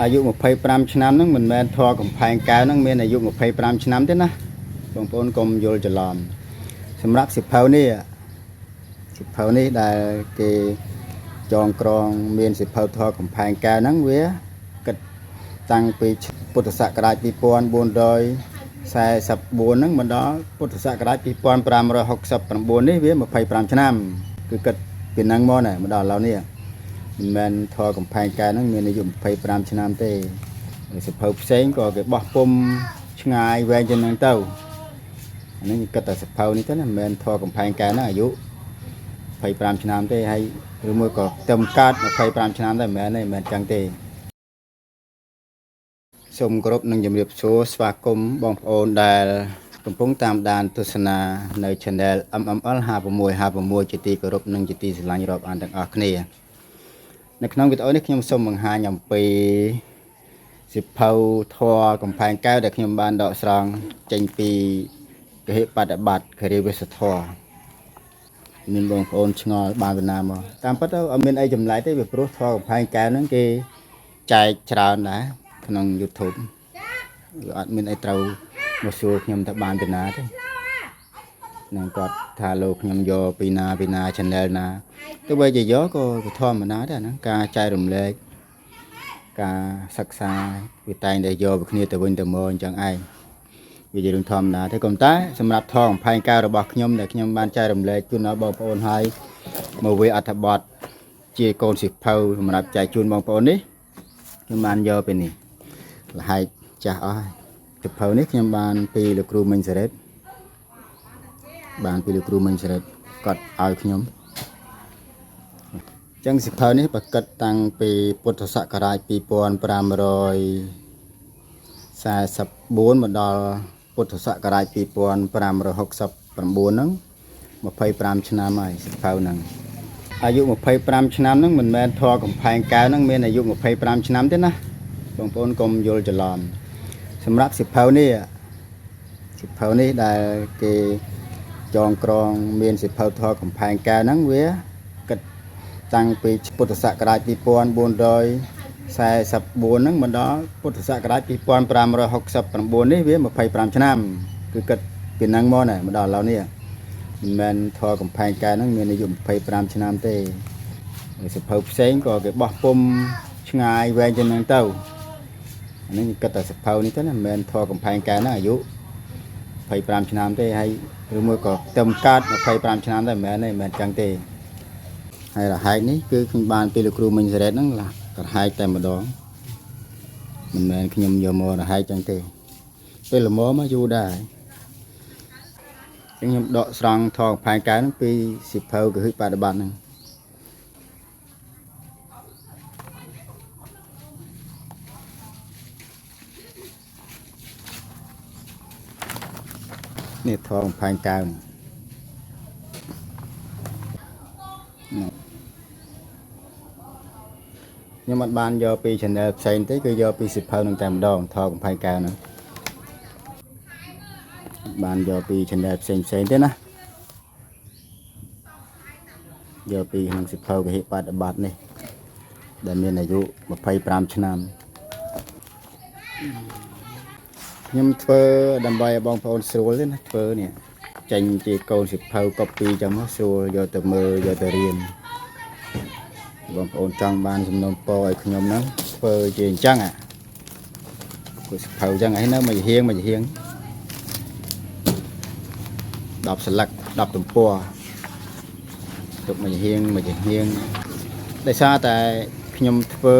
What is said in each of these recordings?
អាយុ25ឆ្នាំហ្នឹងមិនមែនធម៌កំផែងកែវហ្នឹងមានអាយុ25ឆ្នាំទេណាបងប្អូនកុំយល់ច្រឡំសម្រាប់សិភៅនេះសិភៅនេះដែលគេចងក្រងមានសិភៅធម៌កំផែងកែវហ្នឹងវាគិតតាំងពីពុទ្ធសករាជ2444ហ្នឹងមកដល់ពុទ្ធសករាជ2569នេះវា25ឆ្នាំគឺគិតពីហ្នឹងមកណាមកដល់ឥឡូវនេះមិនមែនធម៌កំផែងកែវហ្នឹងមានអាយុ25ឆ្នាំទេសភៅផ្សេងក៏គេបោះពុំឆ្ងាយវែងជាងហ្នឹងទៅអានេះគិតតែសភៅនេះទៅណាមិនមែនធម៌កំផែងកែវហ្នឹងអាយុ25ឆ្នាំទេហើយឬមួយក៏ទៅកើត25ឆ្នាំដែរមិនមែនទេមិនមែនចឹងទេសូមគោរពនិងជម្រាបសួរស្វាគមន៍បងប្អូនដែលកំពុងតាមដានទស្សនានៅ Channel MML 5656ជាទីគោរពនិងជាទីស្រឡាញ់រាប់អានទាំងអស់គ្នានៅក្នុងវីដេអូនេះខ្ញុំសូមបង្ហាញអំពីសិភៅធម៌កំផែងកែវដែលខ្ញុំបានដកស្រង់ចេញពីគហិបដិបត្តិគិរិវិសធម៌មានបងប្អូនឆ្ងល់បានពីណាមកតាមពិតទៅអត់មានអីចម្លែកទេពីព្រោះធម៌កំផែងកែវហ្នឹងគេចែកច្រើនដែរក្នុង YouTube វាអត់មានអីត្រូវមកសួរខ្ញុំថាបានពីណាទេនឹងគាត់ថាលោកខ្ញុំយកពីណាពីណា channel ណាទោះបីជាយកក៏វាធម្មតាដែរហ្នឹងការចែករំលែកការសិក្សាវាតែងតែយកពីគ្នាទៅវិញទៅមកអញ្ចឹងឯងវាជារឿងធម្មតាទេក៏តែសម្រាប់ថងផែងការរបស់ខ្ញុំដែលខ្ញុំបានចែករំលែកជូនដល់បងប្អូនហើយមកវាអត្ថបទជាកូនសិភៅសម្រាប់ចែកជូនបងប្អូននេះខ្ញុំបានយកពីនេះលហែកចាស់អស់ហើយសិភៅនេះខ្ញុំបានពីលោកគ្រូមិញសេរិតបានពីលោកគ្រូមិញសេរិតគាត់ឲ្យខ្ញុំអញ្ចឹងសិភៅនេះប្រកាសតាំងពីពុទ្ធសករាជ2544មកដល់ពុទ្ធសករាជ2569ហ្នឹង25ឆ្នាំហើយសិភៅហ្នឹងអាយុ25ឆ្នាំហ្នឹងមិនមែនធម៌កំផែងកែវហ្នឹងមានអាយុ25ឆ្នាំទេណាបងប្អូនកុំយល់ច្រឡំសម្រាប់សិភៅនេះសិភៅនេះដែលគេចងក្រងមានសិភៅធម៌កំផែងកែវហ្នឹងវាគិតតាំងពីពុទ្ធសករាជ2444ហ្នឹងមកដល់ពុទ្ធសករាជ2569នេះវា25ឆ្នាំគឺគិតពីហ្នឹងមកណាមកដល់ឥឡូវនេះមិនមែនធម៌កំផែងកែវហ្នឹងមានអាយុ25ឆ្នាំទេសភៅផ្សេងក៏គេបោះពុំឆ្ងាយវែងជាងហ្នឹងទៅអានេះគិតតែសភៅនេះទៅណាមិនមែនធម៌កំផែងកែវហ្នឹងអាយុ25ឆ្នាំទេហើយឬមួយក៏ទៅកើត25ឆ្នាំដែរមិនមែនទេមិនមែនចឹងទេហើយរហែកនេះគឺខ្ញុំបានពីលោកគ្រូមិញសេរិតហ្នឹងរហែកតែម្ដងមិនមែនខ្ញុំយកមករហែកចឹងទេពេលល្មមមកយូរដែរចឹងខ្ញុំដកស្រង់ថងផែងកែវហ្នឹងពីសិភៅកហិបដិបត្តិហ្នឹងនេះថងផែងកែវខ្ញុំអត់បានយកពី channel ផ្សេងទេគឺយកពីសិភៅនឹងតែម្ដងថងកំផែងកែវហ្នឹងបានយកពី channel ផ្សេងផ្សេងទេណាយកពីក្នុងសិភៅកហិបដិបត្តិនេះដែលមានអាយុ25ឆ្នាំខ្ញុំធ្វើដើម្បីឲ្យបងប្អូនស្រួលទេណាធ្វើនេះចេញជាកូនសិភៅ copy ចឹងមកស្រួលយកទៅមើលយកទៅរៀនបងប្អូនចង់បានសំណូមពរឲ្យខ្ញុំហ្នឹងធ្វើជាអញ្ចឹងអាគូសិភៅចឹងឯងនៅមួយហៀងមួយហៀង10ស្លឹក10ទំព័រទុកមួយហៀងមួយហៀងដោយសារតែខ្ញុំធ្វើ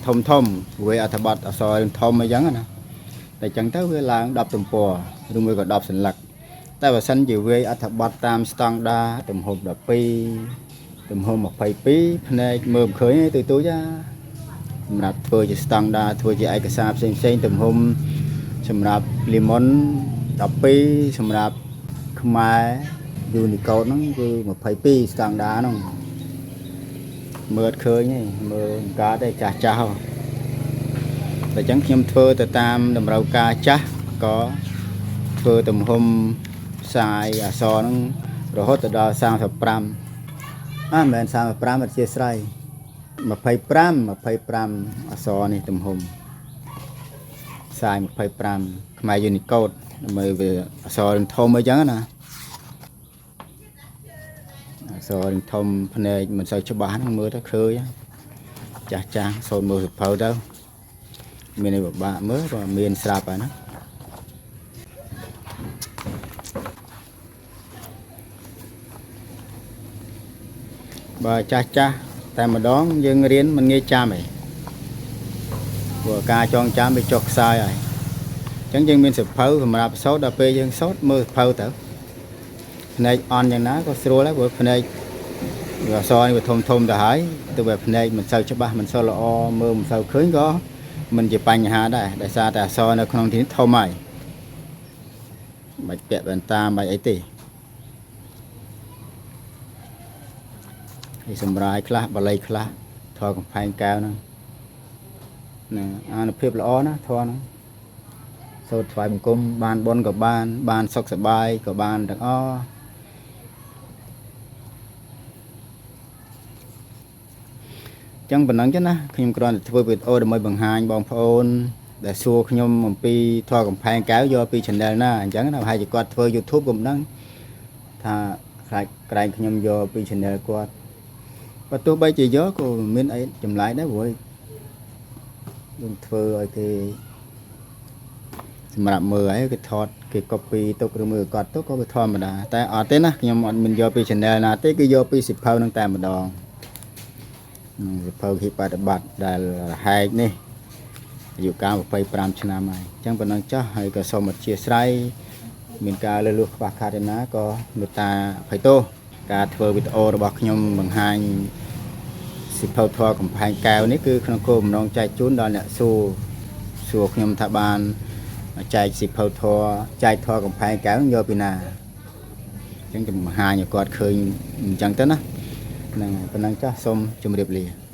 ធំធំវាអត្ថបទអក្សរធំអីចឹងណាតែចឹងទៅវាឡើង10ទំព័រឬមួយក៏10សន្លឹកតែបើសិនជាវាអត្ថបទតាមស្តង់ដាទំហំ12ទំហំ22ភ្នែកមើលមិនឃើញទេទូចៗសម្រាប់ធ្វើជាស្តង់ដាធ្វើជាឯកសារផ្សេងផ្សេងទំហំសម្រាប់លីមុន12សម្រាប់ខ្មែរ Unicode ហ្នឹងគឺ22ស្តង់ដាហ្នឹងមើលអត់ឃើញទេមើលមិនកើតទេចាស់ចាស់ហ៎តែអញ្ចឹងខ្ញុំធ្វើទៅតាមតម្រូវការចាស់ក៏ធ្វើទំហំផ្សាយអក្សរហ្នឹងរហូតទៅដល់35អាមិនមែន35អធ្យាស្រ័យ 25 25អក្សរនេះទំហំខ្សែ25ខ្មែរ Unicode ដើម្បីវាអក្សរនឹងធំអីចឹងណាអក្សរនឹងធំភ្នែកមិនសូវច្បាស់ហ្នឹងមើលទៅឃើញចាស់ចាស់សូនមើលសភៅទៅមានអីពិបាកមើលក៏មានស្រាប់ហើយណា បើចាស់ចាស់តែម្ដងយើងរៀនមិនងាយចាំទេព្រោះការចងចាំវាចុះខ្សោយហើយអញ្ចឹងយើងមានសភៅសម្រាប់សូត្រដល់ពេលយើងសូត្រមើលសភៅទៅភ្នែកអន់យ៉ាងណាក៏ស្រួលដែរព្រោះភ្នែកវាអក្សរនេះវាធំធំទៅហើយទោះបីភ្នែកមិនសូវច្បាស់មិនសូវល្អមើលមិនសូវឃើញក៏មិនជាបញ្ហាដែរដោយសារតែអក្សរនៅក្នុងទីនេះធំហើយមិនពាក់វ៉ែនតាមិនអីទេ ហើយសម្រាយខ្លះបល័យខ្លះធរកំផែងកែវហ្នឹងណាអានុភាពល្អណាស់ធរហ្នឹងសូត្រថ្វាយបង្គំបានបុណ្យក៏បាន បានសុខសប្បាយក៏បានទាំងអស់ចឹងប៉ុណ្ណឹងចឹងណាខ្ញុំគ្រាន់តែធ្វើវីដេអូដើម្បីបង្ហាញបងប្អូនដែលសួរខ្ញុំអំពីធរកំផែងកែវយកពី channel ណាអញ្ចឹងណាប្រហែលជាគាត់ធ្វើ YouTube ក៏មិនដឹងថាខ្លាចក្រែងខ្ញុំយកពី channel គាត់បើទោះបីជាយកក៏មិនមានអីចម្លែកដែរព្រោះយើងធ្វើឲ្យគេសម្រាប់មើលហើយគេថតគេ copy ទុកឬមើលគាត់ទុកក៏វាធម្មតាតែអត់ទេណាខ្ញុំអត់មានយកពី channel ណាទេគឺយកពីសិភៅនឹងតែម្ដងសិភៅគិបប្រតិបត្តិដែលរហែកនេះអាយុកាល25ឆ្នាំហើយអញ្ចឹងប៉ុណ្ណឹងចោះហើយក៏សូមអធិស្ឋានមានការលើសលួសខ្វះខាតឯណាក៏មេត្តាអភ័យទោសការធ្វើវីដេអូរបស់ខ្ញុំបង្ហាញសិភៅធម៌កំផែងកែវនេះគឺក្នុងគោលបំណងចែកជូនដល់អ្នកសួរសួរខ្ញុំថាបានចែកសិភៅធម៌ចែកធម៌កំផែងកែវយកពីណាអញ្ចឹងខ្ញុំបង្ហាញឲ្យគាត់ឃើញអញ្ចឹងទៅណាហ្នឹងហើយប៉ុណ្ណឹងចាស់សូមជម្រាបលា